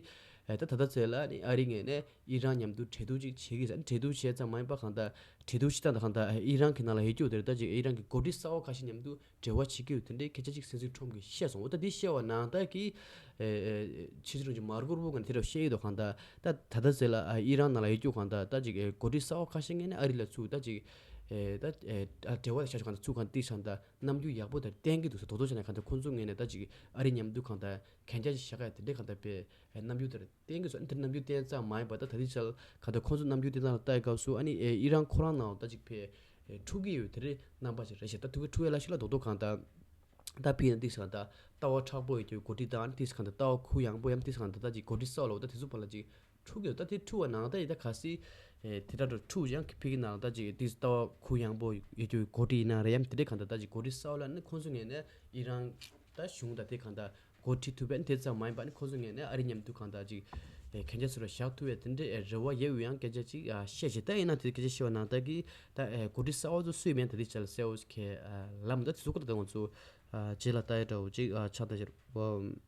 ཨེ་ད་ད་ལྟ་ཚེ་ལ་ཨ་ནི་ཨ་རི་ངས་ནས་ཨི་རན་མཉམ་དུ་གྲོས་བསྡུར་ཅིག་བྱེད་ཀྱི་ཟེར། གྲོས་བསྡུར་བྱས་ཙམ་མ་ཡིན་པ་གང་ལྟར་གྲོས་བསྡུར་བྱེད་སྟངས་དང་གང་ལྟར་ཨི་རན་གྱི་ནང་ལ་ཡོད་རྒྱུ་དེར་ད་ཅིག་ཨི་རན་གྱི་འགོ་ཁྲིད་གསར་པ་ཁ་ཤས་མཉམ་དུ་འབྲེལ་བ་བྱེད་ཀྱི་ཡོད་དེ་འདྲའི་སྐད་ཆ་ཅིག་སྲིད་འཛིན་ཁྲོམ་གྱིས་བཤད་སོང་། འོ་ད་འདི་བཤད་པ་ནང་ལྟར་གྱི་ཨེ་ཨེ་ཕྱི་ཚེས་དྲུག་ཉིན་མར་ཀོ་རུ་པོ་ངས་དེ་འདྲ་བཤད་ཀྱི་འདུག་གང་ལྟར་ད་ད་ལྟ་ཟེར་ལ་ཨ་ཨི་རན་ནང་ལ་ཡོད་རྒྱུ་གང་ལྟར་ད་ཅིག་ཨེ་འགོ་ཁྲིད་གསར་པ་ཁ་ཤས་ངས་ནས་ཨ་རི་ལ་ཚུར་ད་ཅིག་ཨེ་ད་ཨེ་ཨ་འབྲེལ་བ་བྱ་ཆོག་གང་ལྟར་ཚུར་གང་ལྟར་ཏིག་ཙམ་ད་རྣམ་འགྱུར་ཡག་པོ་དེར་བསྟན་གྱི་འདུག་ཟེར། དོ་དོ་བྱས་ན་གང་ལྟར་ཁོང་ཚོ་ངོས་ནས་ད་ཅིག་ཨ་རི་མཉམ་དུ་གང་ལྟར་གན་རྒྱ་ཞིག་བཞག་ཡ་དེ་འདྲའི་གང་ལྟར་པའི་རྣམ་འགྱུར་དེར་བསྟན་གྱི་འདུག་དེ་རྣམ་འགྱུར་བསྟན་ཙམ་མ་ཡིན་པ་ད་ད་ལྟའི་ཆར་གང་ལྟར་ཁོང་ཚོ་རྣམ་འགྱུར་བསྟན་སྟངས་ལ་ལྟ་ཡི་སྐབས་སུ་ཨ་ནི་ཨེ་ཨི་རན་ཁོ་རང་ནང་ད་ཅིག་ཕེ་ཨེ་འཁྲུག་གི་ཡོད་དེ་འདྲའི་རྣམ་པ་ཞིག་རེད་ཤག་ད་ཐུག་གི་འཁྲུག་ཡ་ལ་ཞིག་ལ་དོ་དོ་གང་ལྟར་ད་ཕི་ན་ཏིག་ཙམ་ད་ལྟ་བ་མཁྲེགས་པོ་ཡོད་ཀྱི་འགོ་ཁྲིད་དང་ཨ་ནི་ཏིག་ཙམ་གང་ལྟར་ལྟ་བ་གུ་ཡངས་པོ་ཡང་ཏིག་ཙམ་གང་ལྟར་ད་ཅིག་འགོ་ཁྲིད་གསར་པ་ལ་འོ་ད་དེ་ཚོ་བར་ལ་ཅིག་འཁྲུག་གི་ཡོད། ད་དེ་འཁྲུག་པ་ནང་ད་ཡི་ད་ག་སྲིད་ཨེ་དེ་འདྲ་འགྲོ་འཁྲུག་ཡང་གི་ཕི་གི་ནང་ལ་ད་ཅིག་དེ་ལྟ་བ་གུ་ཡངས་པོ་ཡོད་རྒྱུ་གི་འགོ་ཁྲིད་ཡིན་ན་རེད་ཡང་དེ་འདྲའི་གང་ལྟར་ད་ཅིག་འགོ་ཁྲིད་གསར་པ་ལ་ནི་ཁོང་ཚོ་ངོས་ནས་ཨི་རན་ད་གཞུང་དང་དེ་གང་ལྟར་འགོ་ཁྲིད་ཐུབ་པ་ནི་དེ་ཙམ་མ་ཡིན་པ་ནི་ཁོང་ཚོ་ངོས་ནས་ཨ་རི་མཉམ་དུ་གང་ལྟར་ཅིག་ཨེ་གན་རྒྱ་ཚུར་ལ་བཞག་ཐུབ་པའི་དེ་འདྲའི་ཨེ་རེ་བ་ཡོད་ཡང་སྐད་ཆ་ཅིག་ཨ་བཤད་བྱས། ད་ཡིན་ན་དེ་སྐད་ཆ་བཤད་པ་ནང་ལྟར་གི་ད་ཨེ་འགོ་ཁྲིད་གསར་པ་ཚོ་སུ་ཡིན་མིན་ད་དེ་ཆ་ལ་གསལ་པོ་ཞིག་ག་ལབ་མི་འདུག་དེ་ཚོ་ཁོ་ད་ད་ང་ཚོ་ཨ་རྗེས་ལ་ལྟ་ཡ་འདྲ་བོ་ཅིག་ཨ་ཆགས་ད་ཤར་བ།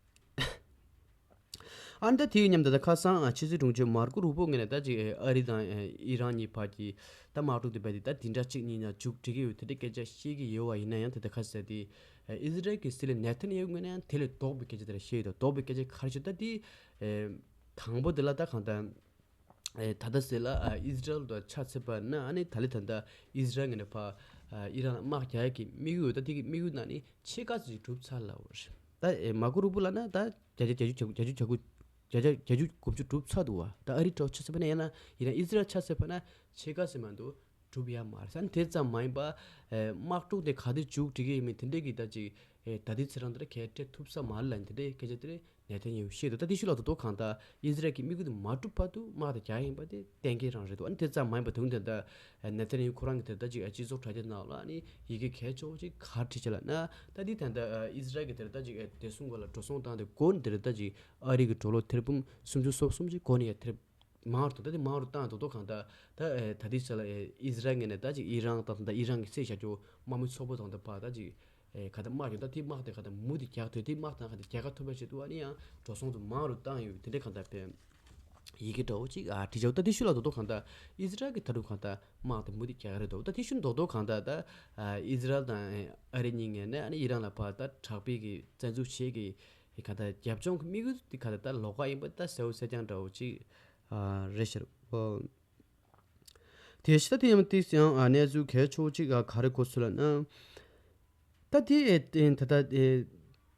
ཨ་ནི་ད་དེའི་མཉམ་དུ་ད་ཁ་སང་ཨ་ཕྱི་ཚེས་དྲུག་ཉིན་མར་ཀོ་རུ་པོ་ངོས་ནས་ད་ཅིག་ཨ་རི་དང་ཨ་ཨི་རན་གཉིས་བར་གྱི་ད་དམག་འཁྲུག་དེ་བས་ཏེ་ད་འདི་འདྲ་གཅིག་གཉིས་ནང་མཇུག་སྒྲིལ་གྱི་ཡོད་དེ་འདྲའི་སྐད་ཆ་བཤད་ཀྱི་ཡོད་པ་ཡིན་ན་ཡང་དེ་ད་ཁ་གསལ་ཏེ་ཨ་ཨི་ཟི་རལ་གྱི་སྲིད་བློན་ནེ་ཐན་ཡ་ཧུ་ངོས་ནས་ཡང་དེ་ལས་ལྡོག་པའི་སྐད་ཆ་དེ་འདྲ་བཤད་ཡོད་དོ། ལྡོག་པའི་སྐད་ཆ་ག་རེ་བཤད་ད་དེ་ཨ་དང་པོ་དེ་ལ་ད་གང་ལྟར། ཨེ་ད་ལྟ་ཟེར་ལ་ཨ་ཨི་ཟི་རལ་དང་ཕྱག་འཚལ་བ་ན་ཨ་ནི་ད་ལི་ད་ལྟ་ཨི་ཟི་རལ་ངོས་ནས་ཕ་ཨ་ཨི་རན་ལ་དམག་རྒྱག་ཡ་གི་དམིགས་ཡུལ་ད་དེ་གི་དམིགས་ཡུལ་ནང་ནས་ཕྱེད་ཀ་ཙམ་གྲུབ་ཚར་ལབ་པ་རེད། ད་ཨེ་མར་ཀོ་རུ་པོ་ལབ་ན་ད་བརྒྱ་ཆ་བརྒྱད་ཅུ་བརྒྱད་ཅུ་བརྒྱད་ཅུ་གོ་བརྒྱ་ཆ་བརྒྱད་ཅུ་གོ་བཅུ་གྲུབ་ཚར་འདུག་བ། ད་ཨ་རི་ཕྱོགས་ཕྱག་འཚལ་བ་ན་ཡང་ན་ཡིན་ན་ཨི་ཟི་རལ་ཕྱག་འཚལ་བ་ན་ཕྱེད་ཀ་ཙམ་མ་གཏོགས་གྲུབ་ཡ་མ་རེད། ས་ནི་དེ་ཙམ་མ་ཡིན་པ་ཨེ་དམག་འཁྲུག་དེ་ག་དུས་མཇུག་སྒྲིལ་གི་ཡིན་མིན་དེ་འདྲས་ཀྱི་ད་ཅིག་ཨེ་ད་དུས་ཚེ་རང་དེ་འདྲ་གས་སྤྲད་ཐུབ་ས་མ་རེད་ལབ་ནས་དེ་འདྲའི་སྐད་ཆ་དེ་འདྲས་ནེ་ཐན་ཡ་ཧུ་བཤད་འདུག་ད་དེ་ཤུལ་ལ་དོ་དོ་གང་ལྟར་ཨི་ཟི་རལ་གྱི་དམིགས་ཡུལ་དེ་མ་གྲུབ་བར་དུ་དམག་དེ་རྒྱག་ཡིན་པ་དེ་གཏན་འཁེལ་རང་རེད་འདུག་ཨ་ནི་དེ་ཙམ་མ་ཡིན་པ་དུང་དེ་ལྟར་ནེ་ཐན་ཡ་ཧུ་ཁོ་རང་གི་དེ་ལྟ་ཅིག་སྤྱི་ཚོགས་དྲ་རྒྱ་ནང་ལ་ཨ་ནི་ཡི་གེ་གལ་ཆེ་བོ་ཅིག་ག་རེ་བྲིས་བྱས་ལབ་ན། ད་དེ་ད་ལྟ་ཨི་ཟི་རལ་གྱི་དེ་ལྟ་ཅིག་བདེ་སྲུང་སྒོ་ལ་འགྲོ་སོང་བཏང་སྟེ་འགོ་ནས་དེ་ལྟ་ཅིག་ཨ་རི་གི་ཌོ་ལར་ཐེར་འབུམ་སུམ་ཅུ་སོ་གསུམ་ཅིག་འགོ་ནས་ཡ་ཐེར་མང་རུ་བཏང་། ད་དེ་མང་རུ་བཏང་དོ་དོ་གང་ལྟར་ད་ཨེ་ད་དེ་ཆ་ལ་ཨེ་ཨི་ཟི་རལ་ངོས་ནས་ད་ཅིག་ཨི་རན་དང་ད་ཨི་རན་གྱི་སྲིད་བྱ་རྒྱུ་དམག་མི་ཚོགས་པ་དང་ད་ཕ་ད་ཅིག་ཨེ་ག་ད་དམག་རྒྱུ་ད་དེ་དམག་དེ་ག་ད་མུ་དེ་རྒྱག་ཐུབ་དེ་དམག་དང་ག་ད་རྒྱལ་ཁ་ཐོབ་པ་བྱེད་དུ་ཨ་ནི་ཡང་འགྲོ་སོང་དུ་མང་རུ་བཏང་ཡོད་དེ་འདྲའི་གང་ལྟར་ཕན་ཡི་གེ་འདྲ་བོ་ཅིག་ཨ་བྲིས་བྱ་ད་དེ་ཤུལ་ལ་དོ་དོ་གང་ལྟར་ཨི་ཟི་རལ་གྱི་ད་དུང་གང་ལྟར་དམག་དེ་མུ་དེ་རྒྱག་རེད་དོ། ད་དེ་ཤུལ་དོ་དོ་གང་ལྟར་ད་ཨ་ཨི་ཟི་རལ་དང་ཨ་རི་གཉིས་ངོས་ནས་ཨ་ནི་ཨི་རན་ལ་ཕ་ད་དྲག་པོའི་གི་བཙན་འཛུལ་བྱེད་ཀྱི་ག་ད་རྒྱབ་ལྗོངས་ཀྱི་དམིགས་ཡུལ་དེ་ག་ད་ད་ལོགས་ཀ་ཡིན་པ་ད་གསལ་བོ་གསལ་རྐྱང་འདྲ་བོ་ཅིག་ཨ་རེད་ཤག་ཨོ། དེ་ཤི་ད་དེ་ཡང་ཏིག་ཡང་ཨ་གནས་ཚུལ་གལ་ཆེ་བོ་ཅིག་ཨ་ག་རེ་གོ་སོང་ལབ་ན། ད་དེ་ཨེ་ཨེ་ད་ད་ཨེ་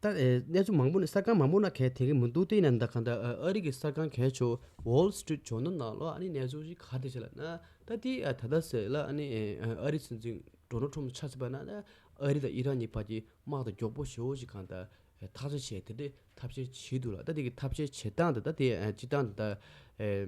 ད་ཨེ་གནས་ཚུལ་མང་པོ་ནི་གསར་ཁང་མང་པོ་ན་གལ་དེ་གི་མི་འདུག་དེ་ཡིན་ན་ད་གང་ད་ཨ་ཨ་རི་གི་གསར་ཁང་གལ་ཆེ་བོ་ཝོལ་སི་ཊི་རི་ཊི་ཇོར་ནལ་ནང་ལོགས་ཨ་ནི་གནས་ཚུལ་ཅིག་ག་རེ་བྱས་ལབ་ན། ད་དེ་ཨ་ད་ད་ཟེར་ལ་ཨ་ནི་ཨེ་ཨ་རི་སྲིད་འཛིན་ཌོ་ནལ་ཊམ་ཕ་ཆགས་ཚར་བ་ན་ད་ཨ་རི་དང་ཨི་རན་གཉིས་བར་གྱི་དམག་དང་མགྱོགས་པོ་ཞེ་བོ་ཞིག་གང་ལྟར་ཐག་གཅོད་བྱས་དེ་འདྲའི་ཐབས་ཤེས་བྱེད་འདུག་ལ། ད་དེ་གི་ཐབས་ཤེས་བྱེད་སྟངས་དེ་ད་དེ་ཨ་སྤྱི་བཏང་དེ་ད་ཨེ་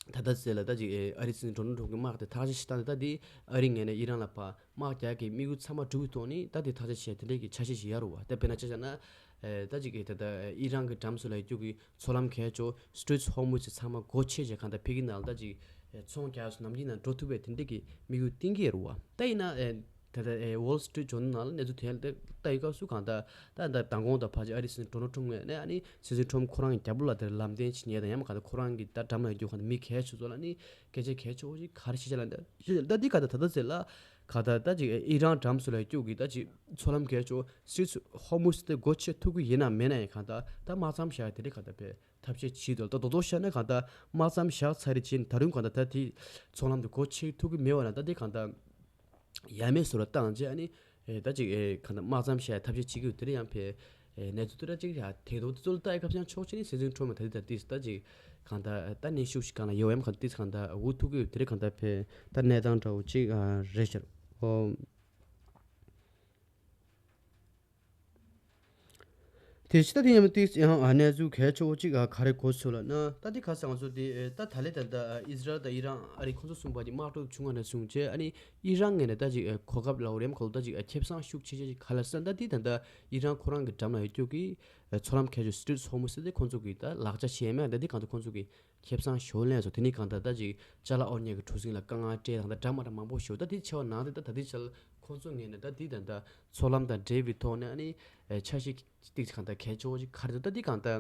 ད་ལྟ་ཟེར་ལ་ད་ཅིག་ཨེ་ཨ་རི་སྲིད་འཛིན་ཌོ་ནལ་ཊམ་གྱི་དམག་དེ་ཐག་གཅོད་བྱེད་སྟངས་དེ་ད་དེ་ཨ་རི་ངོས་ནས་ཨི་རན་ལ་ཕར་དམག་རྒྱག་གི་དམིགས་ཡུལ་ཚང་མ་འགྲུབ་ཀྱི་ཐོག་ནས་ད་དེ་ཐག་གཅོད་བྱས་དེ་འདྲའི་གི་ཆ་ཤས་ཤིག་ཡོད་རེད་བ། ད་དཔེར་ན་ཆ་བཞག་ན་ཨེ་ད་ཅིག་ཨེ་ད་ལྟ་ཨི་རན་གྱི་འགྲམ་སུ་ལ་ཡོད་རྒྱུ་གི་མཚོ་ལམ་གལ་ཆེ་བོ་སི་ཊི་རེཊ་ཧོར་མུཛ་དེ་ཚང་མ་སྒོ་ཕྱེ་བྱས་གང་ལྟར་ཕ་གི་ནང་ལ་ད་ཅིག་ཨེ་ཚོང་རྒྱག་སུ་ནམ་རྒྱུན་ནང་འགྲོ་ཐུབ་པའི་དེ་འདྲའི་གི་དམིགས་ཡུལ་བཏིང་གི་ཡོད་རེད་བ། ད་ཡིན་ན་ཨེ་ད་ལྟ་ཨེ་ཝོལ་སི་ཊི་རི་ཊི་ཇོར་ནལ་ནང་ལ་གནས་ཚུལ་དེ་ལ་ལྟ་ཡི་སྐབས་སུ་གང་ལྟར་ད་ད་མདང་དགོང་དང་ཕལ་ཆེར་ཨ་རི་སྲིད་འཛིན་ཌོ་ནལ་ཊམ་ངོས་ནས་ཨ་ནི་སྲིད་འཛིན་ཊམ་ཁོ་རང་གི་རྒྱབ་ལོགས་ལ་དེར་ལམ་སྟོན་བྱེད་མཁན་དང་ཡང་མ་གང་ལྟར་ཁོ་རང་གི་ད་འགྲམ་ལ་ཡོད་རྒྱུ་གང་ལྟར་མི་གལ་ཆེ་ཚོ་ལ་ནི་སྐད་ཆ་གལ་ཆེ་བོ་ཞིག་ག་རེ་བཤད་ཆ་ལ་འདི་ད་འདི་ག་ད་ད་ད་ཟེར་ལ་ག་ད་ད་ཅིག་ཨི་རན་འགྲམ་སུ་ལ་ཡོད་རྒྱུ་གི་ད་ཅིག་མཚོ་ལམ་གལ་ཆེ་བོ་སི་ཊི་རེཊ་ཧོར་མུཛ་དེ་སྒོ་ཕྱེ་ཐུབ་ཀྱི་ཡིན་ནམ་མེད་ན་ཡང་གང་ལྟར་ད་དམག་མཚམས་བཞག་ཡ་དེ་འདྲ་གང་ལྟར་ཕེ་ཐབས་ཤེས་བྱེད་འདུག་ད་རྡོག་རྡོག་བཤད་ན་གང་ལྟར་དམག་མཚམས་བཞག་ཚར་རེ་བྱས་ནས་ད་རུང་གང་ལྟར་ད་དེ་མཚོ་ལམ་དུ་སྒོ་ཕྱེ་ཐུབ་ཀྱི་མེད་པ་ན་ད་དེ་གང་ལྟར་ཡ་མེད་བཟོ་འདྲ་བཏང་རྗེས་ཨ་ནི་ཨེ་ད་ཅིག་ཨེ་གང་ལྟར་དམག་མཚམས་བཞག་ཐབས་ཤེས་བྱེད་ཀྱི་ཡོད། དེ་རེད་ཡང་ཕེ་ཨེ་གནས་ཚུལ་དེ་འདྲ་ཅིག་ཡ་དེ་དོ་དེ་ཚོ་ལ་ལྟ་ཡི་སྐབས་ཀྱང་ཕྱོགས་གཅིག་ནས་སྲིད་འཛིན་ཁྲོམ་མ་ད་དེ་ད་དེ་ད་ཅིག་གང་ལྟར་ད་གནས་ཤུགས་ཤིག་གང་ལ་ཡོད་ཡམ་གང་དེ་གང་ལྟར་འུ་ཐུག་གི་ཡོད། དེ་རེད་གང་ལྟར་ཕེ་ད་གནས་སྟངས་འདྲ་བོ་ཅིག་རེད་ཤག་ཨོ། དེ་ཕྱི་ད་དེ་ཡང་ཏིག་ཡང་ཨ་གནས་ཚུལ་གལ་ཆེ་བོ་གཅིག་ཨ་ག་རེ་གོ་སོང་ལབ་ན། ད་དེ་ཁ་སང་ང་ཚོ་དེ་ཨེ་ད་ད་ལེ་ད་ད་ཨ་ཨི་ཟི་རལ་དང་ཨི་རན་ཨ་རི་ཁོང་ཚོ་གསུམ་པ་གྱི་དམག་འཁྲུག་བྱུང་བ་ནས་བཟུང་བྱས། ཨ་ནི་ཨི་རན་ངོས་ནས་ད་ཅིག་ཨེ་གོ་སྐབས་ལ་འོ་རེམ་ཁོ་ལ་ད་ཅིག་ཨེ་ཁེ་བཟང་ཤུགས་ཆེ་ཆེ་ཅིག་ག་ལ་སྲིད་ད་དེ་ད་ད་ཨི་རན་ཁོ་རང་གི་འགྲམ་ལ་ཡོད་རྒྱུ་གི་ཨེ་མཚོ་ལམ་ཁ་ཤོར་སི་ཊེཊ་ཧོར་མུ་ཟེར་དེ་ཁོང་ཚོ་གི་ད་ལག་ཆ་བྱས་མེད། ད་དེ་གང་ལྟར་ཁོང་ཚོ་གི་ཁེ་བཟང་ཞོར་ལེན་སོང་། དེ་ནི་གང་ལྟར་ད་ཅིག་ཅ་ལག་དབོར་ཉེས་ཀྱི་གྲུ་གཟིངས་ལ་དཀའ་ངལ་སྤྲད་དང་ད་འདྲ་མ་འདྲ་མང་པོ་ཞོར། ད་དེ་ཆེ་བ་ནང་དེ་ད་ད་དེ་ཆ་ལ་ཁོང་ཚོ་ངོས་ནས་ད་དེ་ད་ད་མཚོ་ལམ་དང་འབྲེལ་བའི་ཐོག་ནས་ཨ་ནི་ཨེ་ཆ་ཤས་ཏིག་གང་ལྟར་གལ་ཆེ་བོ་ཅིག་ག་རེ་འདུག་ད་འདི་གང་ལྟར་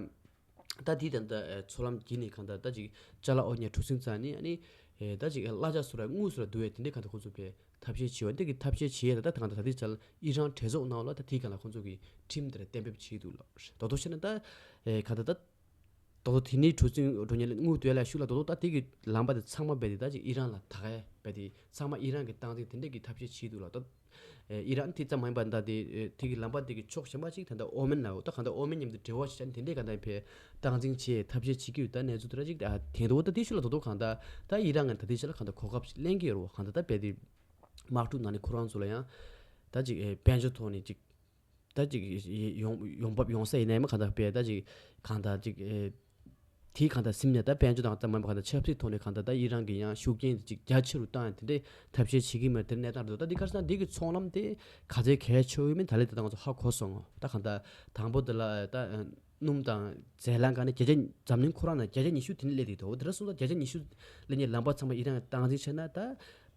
ད་འདི་ད་ལྟ་ཨེ་མཚོ་ལམ་བརྒྱུད་ནས་གང་ལྟར་ད་ཅིག་ཅ་ལག་དབོར་ཉེས་གྲུ་གཟིངས་རྩ་ནས་ཨ་ནི་ཨེ་ད་ཅིག་ཨེ་གླ་ཆ་སོ་ར་དངུལ་སོ་ར་བསྡུ་བའི་དེ་འདྲའི་གང་ལྟར་ཁོང་ཚོ་བས་ཐབས་ཤེས་བྱས་པ་འདི་གི་ཐབས་ཤེས་བྱས་ད་ད་གང་ལྟར་ད་འདི་ཅ་ལག་ཨི་རན་གྲོས་ཚོགས་ནང་ལ་ད་དེའི་སྒང་ལ་ཁོང་ཚོ་གི་ཁྲིམས་དེར་གཏན་འབེབས་བྱས་འདུག་ལ། ད་དོ་བྱས་ན་ད་ཨེ་གང་ལྟར་ད་ད་དོ་དེ་ནས་གྲུ་གཟིངས་འགྲོ་ཉེན་ལ་དངུལ་བསྡུ་ལ་ཤུགས་ལ་དོ་དོ་ད་དེ་གི་ལམ་པ་དེ་ཚང་མ་བས་དེ་ད་ཅིག་ཨི་རན་ལ་ད་གས་བས་དེ་ཚང་མ་ཨི་རན་གི་སྟངས་འཛིན་དེ་འདྲས་ཀྱི་ཐབས་ཤེས་བྱས་འདུག་ལ། ད་ཨེ་ཨི་རན་དེ་ཙམ་མ་ཡིན་པ་ད་དེ་ཨེ་དེ་གི་ལམ་པ་དེ་གི་ཕྱོགས་གཞན་པ་ཅིག་ད་ལྟ་ཨོ་མན་ལ་འོ་ད་གང་ལྟར་ཨོ་མན་མཉམ་དུ་འབྲེལ་བ་ཞིག་བྱས་ནས་དེ་འདྲས་གང་ལྟར་བས་སྟངས་འཛིན་བྱས་ཐབས་ཤེས་བྱེད་ཀྱི་ཡོད། ད་གནས་ཚུལ་དེ་འདྲ་ཅིག་ཨ་དེ་འདུག་ད་དེ་ཤུལ་ལ་དོ་དོ་གང་ལྟར་ད་ཨི་རན་ང་ད་དེ་ཤུལ་ལ་གང་ལྟར་གོ་སྐབས་ཤིག་ལེན་གྱི་ཡོད་རེད་བ། གང་ལྟར་ད་བས་དེ་དམག་འཁྲུག་ནང་ནས་ཁོ་རང་ཚོ་ལ་ཡང་ད་ཅིག་ཨེ་དཔལ་འབྱོར་ཐོག་ནས་ཅིག་ད་ཅིག་ཡོང་ཡོང་འབབ་ཡོང་ས་ཡིན་ནའི་མ་གང་ལྟར་བས་ད་ཅིག་གང་ལྟར་ཅིག་ཨེ་དེའི་གང་ལྟར་སེམས་ནས་ད་དཔལ་འབྱོར་དང་ཙམ་མ་ཡིན་པ་གང་ལྟར་ཆབ་སྲིད་ཐོག་ནས་གང་ལྟར་ད་ཨི་རན་གྱི་ཡང་ཤུགས་རྐྱེན་དེ་ཅིག་རྒྱ་ཆེ་རུ་བཏང་ཡང་དེ་འདྲའི་ཐབས་ཤེས་བྱེད་ཀྱི་མེད་དེ་གནས་སྟངས་རེད་འདུག་ད་འདི་ག་རེ་ཟེར་ན་འདི་གི་ཚོང་ལམ་དེ་ག་ཚད་གལ་ཆེ་བོ་ཡིན་མིན་ད་ལས་དེ་ད་ང་ཚོ་ཧ་གོ་སོང་ངོ་། ད་གང་ལྟར་དང་པོ་དེ་ལ་ད་སྣུམ་དང་ཟས་ལམ་སྒང་ནས་བརྒྱ་ཆ་འཛམ་གླིང་ཁོ་རང་ནང་བརྒྱ་ཆ་ཉི་ཤུ་དེ་ནས་སླེབས་དེ་འདུག་དེ་འདྲ་སོང་ཙང་བརྒྱ་ཆ་ཉི་ཤུ་སླེབས་ཉེན་ལམ་པ་ཚང་མ་ཨི་རན་གྱིས་སྟངས་འཛིན་བྱས་ན་ད་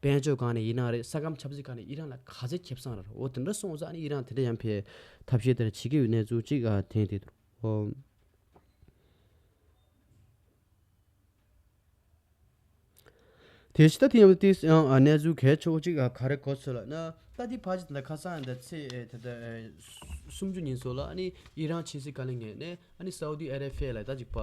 དཔལ་འབྱོར་སྒང་ནས་ཡིན་ན་རེད། ས་ཁམས་ཆབ་སྲིད་སྒང་ནས་ཨི་རན་ལ་ག་ཚད་ཁེ་བཟང་རེད། འོ་དེ་འདྲ་སོང་ཙང་ཨ་ནི་ཨི་རན་དེ་འདྲ་ཡང་ཕའི་ཐབས་ཤེས་དེ་འདྲ་བྱེད་ཀྱི་ཡོད་གནས་ཚུལ་གཅིག་ཨ་དེ་དེ་འདུག་འོ། དེ་ཕྱི་ད་དེ་ཡང་དེ་ཡང་གནས་ཚུལ་གལ་ཆེ་བོ་གཅིག་ག་རེ་གོ་ཚོད་ལ་ན། ད་དེ་ཕ་ཅི་ད་ཁ་སང་ད་ཚེས་ད་ལྟ་སུམ་ཅུ་ཉིན་སོགས་ལ་ཨ་ནི་ཨི་རན་ཕྱི་སྲིད་བཀའ་བློན་ངོས་ནས་ཨ་ནི་སའུ་ཏི་ཨ་ར་ཧྥི་ཡ་ལ་ད་ཅིག་པ་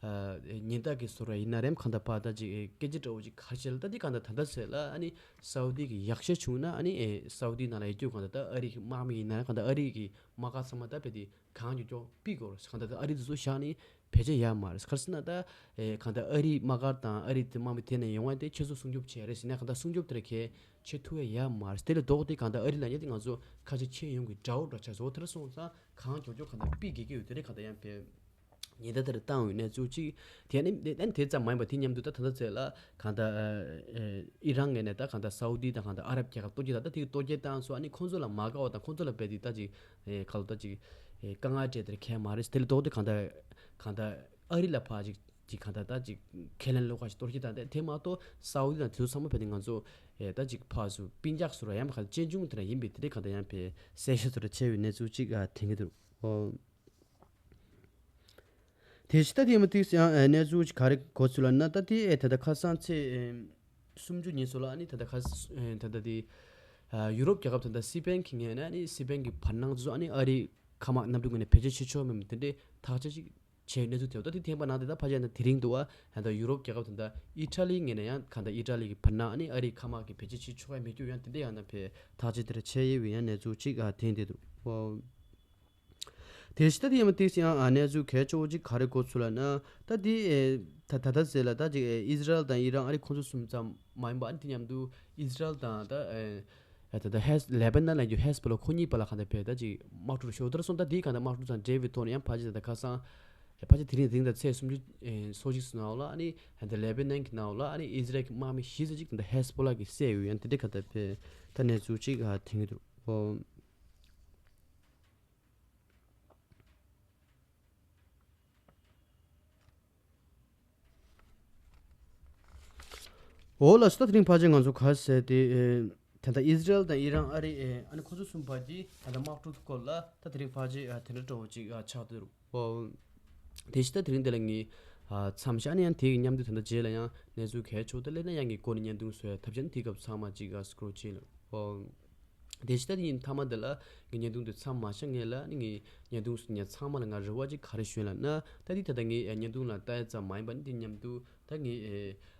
ཉིན་ལྟར་གྱི་སོ་ར་ཡིན་ན་རེམ་གང་ད་པ་ད་ཅིག་སྐད་ཆ་འདྲ་བོ་ཅིག་ག་རེ་བྱས་ལ། ད་དེ་གང་ད་ད་ལྟ་ཚེས་ལ་ཨ་ནི་སའུ་ཏི་གི་ཡག་ཤོས་བྱུང་ན་ཨ་ནི་སའུ་ཏི་ནང་ལ་ཡོད་རྒྱུ་གང་ད་ད་ཨ་རི་གི་དམག་མི་ཡིན་ན་རེམ་གང་ད་ཨ་རི་གི་དམག་སྒར་ཚང་མ་ད་བས་དེ་གང་མགྱོགས་མགྱོགས་ཕུད་དགོས་རེད། གང་ལྟར་ཨ་རི་དེ་ཚོ་བཞག་ནས་བེད་སྤྱོད་ཡག་མ་རེད། ག་རེ་ཟེར་ན་ད་ཨེ་གང་ལྟར་ཨ་རིའི་དམག་སྒར་དང་ཨ་རི་དེ་དམག་མི་དེ་ནས་ཡོང་བ་དེ་ཁྱེད་ཚོ་སྲུང་སྐྱོབ་བྱས་རེད་ཟེར་ན་གང་ལྟར་སྲུང་སྐྱོབ་དེ་ར་གལ་ཆེ་ཐུབ་ཡ་ཡག་མ་རེད། དེ་ལས་ལྡོག་སྟེ་གང་ལྟར་ཨ་རི་ལ་ཉེ་དེ་ང་ཚོ་ཁ་ཆེ་ཆེ་ཡོང་གི་དགྲ་བོ་འདྲ་ཆགས་སོང་། དེ་ར་སོང་ཙང་གང་མགྱོགས་མགྱོགས་གང་ལྟར་ཕུད་དགོས་ཀྱི་ཡོད། དེ་རེད་གང་ལྟར་ཡང་བས་ཉེན་བརྡ་དེ་ར་བཏང་ཡོད་གནས་ཚུལ་གཅིག་དེ་ནི་དེ་ནི་དེ་ཙམ་མ་ཡིན་པ་དེ་མཉམ་དུ་ད་ད་ལྟ་ཚེ་ལ་གང་ལྟར་ཨེ་ཨི་རན་ངོས་ནས་ད་གང་ལྟར་སའུ་ཏི་དང་གང་ལྟར་ཨ་རབ་རྒྱལ་ཁབ་གཏོར་རྒྱག་ད་ལྟ་དེ་གི་གཏོར་རྒྱག་བཏང་སོང་། ཨ་ནི་ཁོང་ཚོ་ལ་མ་དགའ་བ་དང་ཁོང་ཚོ་ལ་རྦད་དེ་ད་ཅིག་ཨེ་ག་ལ་ད་ཅིག་ཨེ་དཀའ་ངལ་སྤྲད་དེ་གལ་མ་རེད། དེ་ལས་ལྡོག་སྟེ་གང་ལྟར་གང་ལྟར་ཨ་རི་ལ་ཕར་ཅིག་ཅིག་གང་ལྟར་ད་ཅིག་ཁས་ལེན་ལོག་པ་ཞིག་གཏོར་རྒྱག་ད་དེ་དེ་མ་གཏོགས་སའུ་ཏི་དང་དེ་ཚོ་ཚང་མ་རྦད་དེ་ང་ཚོ་ཨེ་ད་ཅིག་ཕར་ཚུར་སྤུན་ཀྱག་ཚོ་ར་ཡང་མ་ག་གཅེན་གཅུང་དེ་ར་ཡིན་པས་དེ་འདྲའི་གང་ལྟར་ཡང་བས་གསལ་བཤད་ཚོ་ར་བྱས་ཡོད་གནས་ཚུལ་ཅིག་ཨ་དྲན་གྱི་འདུག་འོ། དེ་ཕྱི་ད་དེ་མ་ཏིག་ཡང་ཨེ་གནས་ཚུལ་ག་རེ་གོ་ཚུལ་ལ་ན། ད་དེ་ཨེ་ད་ལྟ་ཁ་སང་ཚེས་ཨེ་སུམ་ཅུ་ཉིན་སོགས་ལ་ཨ་ནི་ད་ལྟ་ཁ་ས་ཨེ་ད་ལྟ་དེ་ཨ་ཡུ་རོབ་རྒྱལ་ཁབ་ད་ལྟ་སི་པན་གྱི་ངོས་ནས་ཨ་ནི་སི་པན་གྱི་བར་སྣང་དེ་ཚོ་ཨ་ནི་ཨ་རིའི་མཁའ་དམག་གནམ་གྲུ་ངོས་ནས་བེད་སྤྱོད་བྱེད་ཆོག་མིན་དེ་འདྲའི་ཐག་གཅོད་ཅིག་བྱས་ཡོད་གནས་ཚུལ་དེ། ད་དེ་ཐེངས་པ་ནང་དེ་ད་ཕལ་ཆེར་ན་དེ་རིང་འདུག་བ། ད་ལྟ་ཡུ་རོབ་རྒྱལ་ཁབ་ད་ལྟ་ཨི་ཊ་ལིའི་ངོས་ནས་ཡང་གང་ལྟར་ཨི་ཊ་ལི་གི་བར་སྣང་ཨ་ནི་ཨ་རིའི་མཁའ་དམག་གི་བེད་སྤྱོད་བྱེད་ཆོག་ཡ་མེད་རྒྱུ་ཡང་དེ་འདྲ་ཡང་ན་བས་ཐག་གཅོད་དེ་འདྲ་བྱས་ཡོད་པའི་ཡང་གནས་ཚུལ་ཅིག་ཨ་ཐོན་བསྡད་འདུག་བ། དེ་ཕྱི་ད་དེ་ཡང་མ་ཏིག་ཡང་ཨ་གནས་ཚུལ་གལ་ཆེ་བོ་ཅིག་ག་རེ་གོ་ཚུལ་ལ་ན། ད་དེ་ཨེ་ད་ད་ད་ཟེར་ལ་ད་ཅིག་ཨེ་ཨི་ཟི་རལ་དང་ཨི་རན་ཨ་རི་ཁོང་ཚོ་གསུམ་ཙམ་མ་ཡིན་པ་ཨ་ནི་དེ་མཉམ་དུ་ཨི་ཟི་རལ་དང་ད་ཨེ་ད་ད་ཧེས་ལེ་བྷ་ནན་ལ་རྒྱུ་ཧེས་པོ་ལ་ཁོ་གཉིས་བར་ལ་གང་ལྟར་བས་ད་ཅིག་དམག་འཁྲུག་ཤོར་དེར་སོང་། ད་དེའི་གང་ལྟར་དམག་འཁྲུག་དང་འབྲེལ་བའི་ཐོག་ནས་ཡང་ཕལ་ཆེར་ད་ཁ་སང་ཕལ་ཆེར་དེ་རིང་དེ་རིང་ད་ཚེས་སུམ་ཅུ་སོ་གཅིག་ནང་ལ་ཨ་ནི་ད་ལེ་བྷ་ནན་གྱི་ནང་ལ་ཨ་ནི་ཨི་ཟི་རལ་གྱི་དམག་མི་བཞི་ཙམ་ཅིག་ད་ཧེས་པོ་ལ་གི་བསད་ཡོད་ཡང་དེ་འདྲའི་གང་ལྟར་བས་ད་གནས་ཚུལ་ཅིག་ཨ་ཐོན་གྱི་འདུག་ཨོ། འོ་ལགས་སོ། ད་དེ་རིང་ཕལ་ཆེར་ང་ཚོ་ག་རེ་ཟེར་དེ་ཨེ་ད་ལྟ་ཨི་ཟི་རལ་དང་ཨི་རན་ཨ་རི་ཨེ་ཨ་ནི་ཁོ་ཚོ་གསུམ་བར་གྱི་ད་ལྟ་དམག་འཁྲུག་སྐོར་ལ་ད་དེ་རིང་ཕལ་ཆེར་ཨ་དེ་འདྲ་འདྲ་བོ་ཅིག་ཨ་ཆགས་འདུག་འོ། དེ་བཞིན་ད་དེ་རིང་འདི་ལ་ངས་ཨ་མཚམས་བཞག་ནས་ཡང་དེའི་མཉམ་དུ་ད་ལྟ་རྗེས་ལ་ཡང་གནས་ཚུལ་གལ་ཆེ་བོ་ད་སླེབས་ན་ཡང་ངས་སྒོ་ནས་བརྙན་ཐུང་བཟོ་ཡ་ཐབས་ཆག་ནི་དེའི་སྐབས་ཚང་མ་ཅིག་ཨ་སི་ཀྲོལ་བྱས་ལ་འོ། དེ་ཕྱི་ད་དེ་ཡིན་མཐའ་མ་འདི་ལ་ངའི་བརྙན་ཐུང་འདི་མཚམས་མ་བཞག་སྔོན་ལ་ནི་ངའི་བརྙན་ཐུང་ཉན་ཚང་མ་ལ་ང་རེ་བ་ཅིག་ག་རེ་ཞུ་ལབ་ན། ད་དེ་ད་ལྟ་ངའི་བརྙན་ཐུང་ལ་ལྟ་ཡ་ཙམ་མ་ཡིན་པ་ནི་དེ་མཉམ་དུ་ད་ངའི་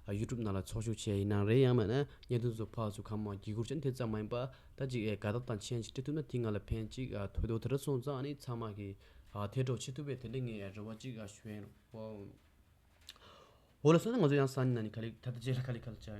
ཨེ་ཡུ་ཊུབ་ནང་ལ་ཚོགས་ཞུགས་བྱས་ཡིན་ནའང་རེད། ཡང་མིན་ན་བརྙན་ཐུང་ཚོ་ཕར་ཚུར་གང་མང་བརྒྱུད་སྐུར་བྱས་ནས་དེ་ཙམ་མ་ཡིན་པ་ད་ཅིག་ཨེ་དགའ་ཐབས་དང་མཆན་ཅིག་སྤྲད་ཐུབ་ན་དེ་ང་ལ་ཕན་ཅིག་ཨ་ཐོགས་འདུག་དེ་འདྲ་སོང་ཙང་ཨ་ནི་ཚང་མ་གི་ཨ་དེ་འདྲ་བྱེད་ཐུབ་པའི་དེ་འདྲ་ངའི་རེ་བ་ཅིག་ཨ་ཞུ་ཡིན་རོགས། འོ་ལགས་སོ། ད་ང་ཚོ་ཡང་སང་ཉིན་ནང་ནས་ག་ལེ་ད་ལྟ་རྗེས་ལ་ག་ལེ་ག་ལེ་བྱ།